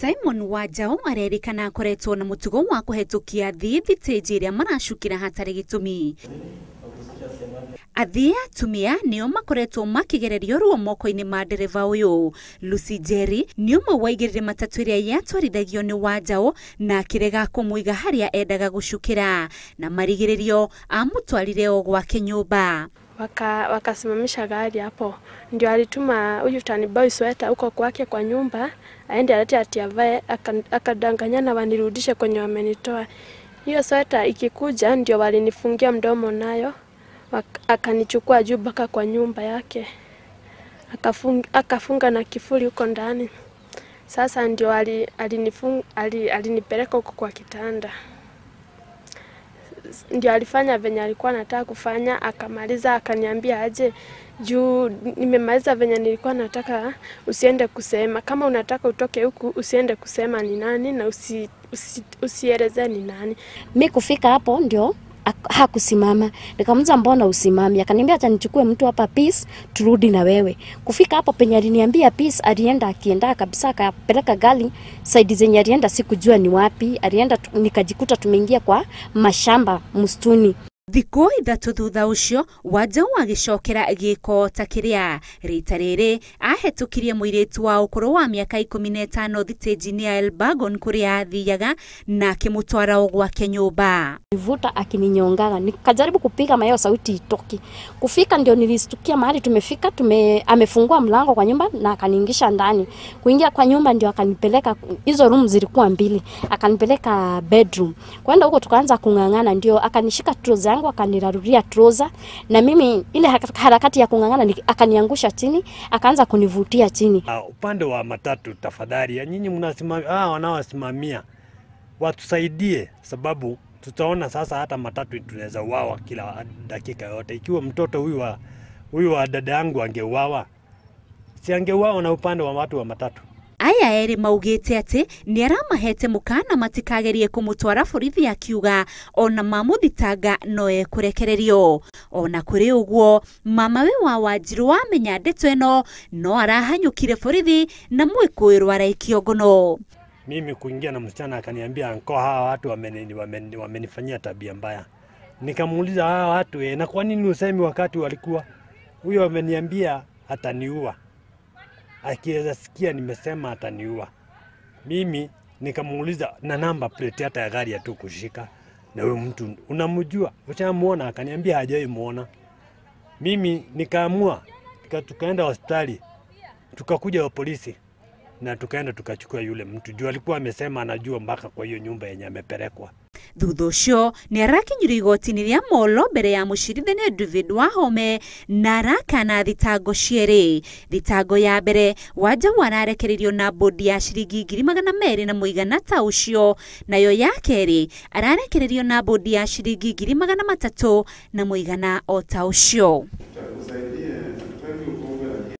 Simon Wanjaũ arerĩkana akoretwo na mũtugo wa kũhetũkia athii thitĩnji ĩrĩa maracukĩra hatarĩ gĩtũmi. Athii atumia nĩo makoretwo makĩgererio ruo moko-inĩ ma ndereba ũyũ. Lucy Njeri nĩ ũmwe waigĩrĩre matatũ ĩrĩa yatwarithagio nĩ Wanjaũ na akĩrega kũmũiga harĩa endaga gũcukĩra, na marigĩrĩrio amũtwarire o gwake nyũmba. Wakasimamisha gari hapo, ndio alituma huyu taniboy sweta huko kwake kwa nyumba aende alete ati avae, akadanganyana wanirudishe kwenye wamenitoa. Hiyo sweta ikikuja ndio walinifungia mdomo nayo, akanichukua juu mpaka kwa nyumba yake, akafunga na kifuli huko ndani. Sasa ndio alinipeleka huko kwa kitanda. Ndio alifanya venye alikuwa anataka kufanya, akamaliza akaniambia aje, juu nimemaliza venye nilikuwa nataka, usiende kusema. Kama unataka utoke huku usiende kusema ni nani na usieleze ni nani. Mimi kufika hapo ndio hakusimama. Nikamuuliza mbona usimami? Akaniambia acha nichukue mtu hapa peace turudi na wewe. Kufika hapo penye aliniambia peace, alienda akienda kabisa akapeleka gari side zenye alienda sikujua ni wapi. Alienda nikajikuta tumeingia kwa mashamba msituni. Thikũ ithatũ thutha ũcio Wanjaũ agĩcokera gĩko ta kĩrĩa. Rita rĩrĩ ahetũkirie mũirĩtu wa ũkũrũ wa mĩaka 15 thitĩnji-inĩ ya Elbagon kũrĩa athiaga na akĩmũtwara o gwake nyũmba. Nivuta akininyongaga, nikajaribu kupiga mayo sauti itoki. Kufika ndio nilistukia mahali tumefika, amefungua mlango kwa nyumba na akaniingisha ndani. Kuingia kwa nyumba ndio akanipeleka, hizo room zilikuwa mbili, akanipeleka bedroom. Kwenda huko tukaanza kung'ang'ana, ndio akanishika trouser yangu akaniraruria trouser, na mimi ile harakati ya kung'ang'ana akaniangusha chini, akaanza kunivutia chini. Upande wa matatu tafadhali, nyinyi mnasimamia, wanaosimamia watusaidie, sababu tutaona sasa hata matatu tunaweza uawa kila dakika yote. Ikiwa mtoto huyu wa dada yangu angeuawa, si angeuawa na upande wa watu wa matatu? Aya erĩ maugĩte atĩ nĩ aramahete mũkana matikagerie kũmũtwara borithi, akiuga ona mamũthitanga no ekũrekererio. Ona kũrĩ ũguo mama we wa Wanjirũ amenya ndeto ĩno no arahanyũkire borithi na mwĩkũĩrwo araikio ngono. Mimi kuingia na msichana akaniambia anko, hawa watu wamenifanyia tabia mbaya. Nikamuuliza hawa watu na kwa nini usemi wakati walikuwa? Huyo ameniambia ataniua. Akiweza sikia nimesema ataniua. Mimi nikamuuliza na namba plate hata ya gari tu kushika, na huyo mtu unamjua? Ushamuona? Akaniambia hajawahi muona. Mimi nikaamua, tukaenda hospitali, tukakuja wa polisi na tukaenda tukachukua yule mtu juu alikuwa amesema anajua mpaka kwa hiyo nyumba yenye amepelekwa. Thutha ũcio nĩ arakinyire igoti-inĩ rĩa Molo mbere ya mũcirithania David Wahome na arakana thitango cierĩ. Thitango ya mbere Wanjaũ ararekereirio na bodi ya ciringi 200,000 na mũigana ta ũcio, nayo ya kerĩ ararekereirio na bodi ya ciringi 300,000 na mũigana o ta ũcio.